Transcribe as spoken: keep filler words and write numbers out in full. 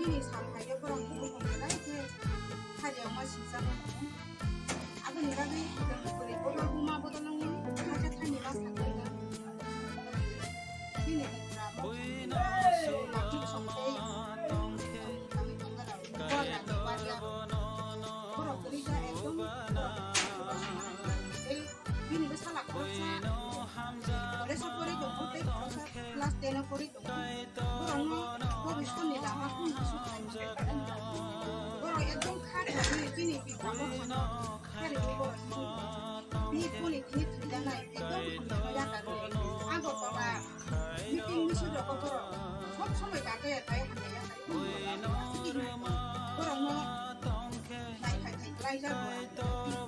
Nini sal hai khe borok ni bumung belai khe thajak ma sijak ma tongo. Aboni bagwi kwrwi bodol buma bodol wngwi khacha thani ma sakha. Nini ni pura mo lakhi song tei tongwi tongma rok borok ni bari abo borok kwrwi kha ekdom borok ni tei bini bwsa la khoroksa college o pori tongo tei khoroksa class ten o pori tongo. Borokno bobiswrni lama kung bisuk khaima khe borok ekdom kha thani chini bikamo khano kharwi borok ni phone ni thini thwijaknai ekdom hamjakma yakar rwi Agartala meeting misil rok borok sob somoi bagwi atai hamjak yakar borokno naiphai thai klaijak borok.